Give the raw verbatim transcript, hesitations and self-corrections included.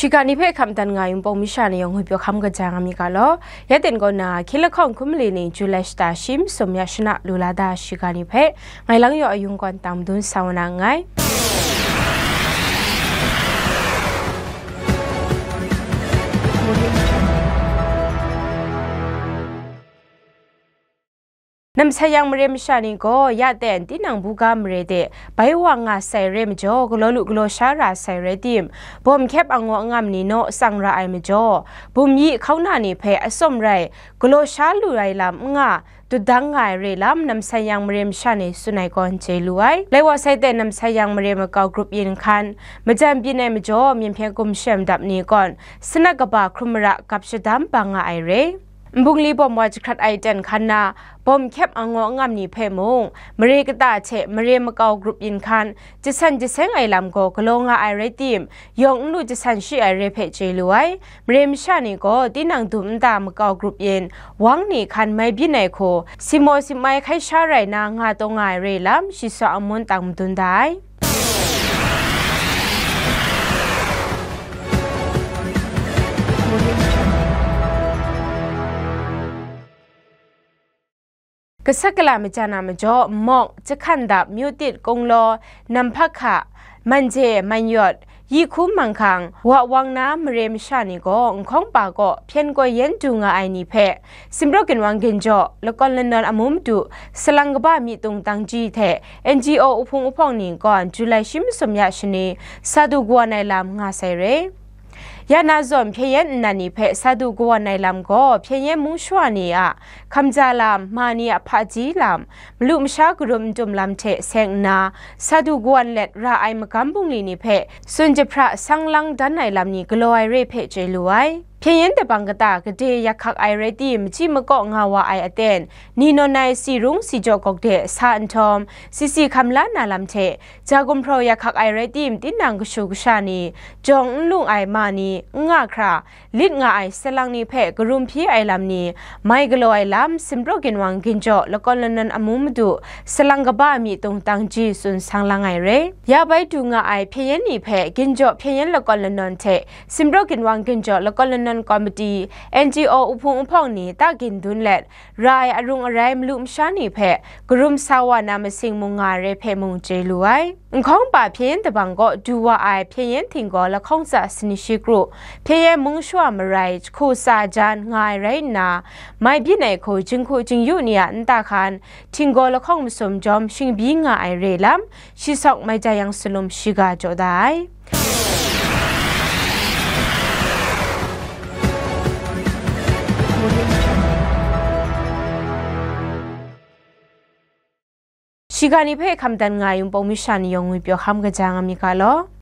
Shiga ni hpe hkam dan nga ai Wunpawng masha ni yawng ngwipyaw hkam kaja nga mi ga law. Ya ten kaw na, hkying lahkawng hkum mali ni July shata shi masum ya shana lu la da shiga ni hpe, ngai lang yaw ayung kawn tang madun sa wa na nngai. Namsai yang mare masha ni gaw, ya ten tinang buga mare de bai wa nga sai re majaw, galaw lu galaw sha ra sai rai tim, bawm hkyep angaw angam ni naw tsang ra ai majaw, bum yi hkauna ni hpe atsawm rai galaw sha lu ai lam n nga, dut dang nga ai re lam, namsai yang mare masha ni tsun ai gawn chye lu ai. Lai wa sai ten namsai yang mare makau grup yin hkan, majan byin ai majaw, myen hpyen gumshem dap ni gawn, sanat kaba hkrum mara gap shadam bang nga ai re. Nbungli bawm wa jahkrat ai ten hkan na, bawm hkyep angaw angam ni hpe mung, mare kata hte mare makau grup yin hkan, jasan jaseng ai lam gaw galaw nga ai rai tim, yawng n lu jasan shi ai re hpe chye lu ai. Mare masha ni gaw tinang dum nta makau grup yin, wang ni hkan mai byin ai hku, simo simai hkai sha rai na nga taw nga ai re lam, shi saw amun tang madun da ai. Gasat gala majan a majaw, Mawk, Jahkandap, Myutit, Kunglaw, Namhpakha, Manje, Manyawt, Yihku, Manghkang, Wa Wang na mare masha ni gaw, Nhkawng pa kaw hpyen koi yen du nga ai ni hpe, Simbrawk ginwang ginjaw, lakawn lanawn amu madu, salang kaba myi tung tangji hte N G O uhpung uhpawng ni gawn July shi masum ya shani, sa du kawan ai lam nga sai re. Ya na zawn, hpyen yen nnan ni hpe sa du kawan ai lam gaw, hpyen yen mung shawa ni a hkamja lam, ma ni a hpaji lam, malu masha karum n tum lam hte seng nna, sa du kawan let ra ai magam bungli ni hpe tsun jahpra sang lang dan ai lam ni galaw ai re hpe chye lu ai. Hpyen yen dabang kata gade yak hkak ai rai tim, machyi makaw nga wa ai aten, ni nawn ai si rung si jaw gawk de sa nhtawm, si si hkam la na lam hte, ja gumhpraw yak hkak ai rai tim, tinang kashu kasha ni, jawng n lung ai ma ni, n nga hkra, lit nga ai salang ni hpe karum hpyi ai lam ni, mai galaw ai lam, Simbrawk ginwang ginjaw lakawn lanawn amu madu, salang kaba myi tung tangji tsun sang lang ai re. Ya bai du nga ai hpyen yen ni hpe, ginjaw hpyen yen lakawn lanawn hte, Simbrawk ginwang ginjaw lakawn lanawn komiti, N G O uhpung uhpawng ni ta gin dun let, ra ai arung arai malu masha ni hpe karum sa wa na masing mung nga ai re hpe mung chye lu ai. Nhkawng pa hpyen yen dabang kaw du wa ai hpyen yen htinggaw lahkawng tsa sani shi kru, hpyen yen mung shawa marai jahku tsa jan nga ai rai nna, mai byin ai hku jinghku jingyu ni a nta hkan, htinggaw lahkawng masum jawm shingbyi nga ai re lam, shi sawk mai ja yang salum shiga jaw da ai. Shiga ni hpe hkam dan nga ai Wunpawng masha ni yawng ngwipyaw hkam kaja nga mi ga law.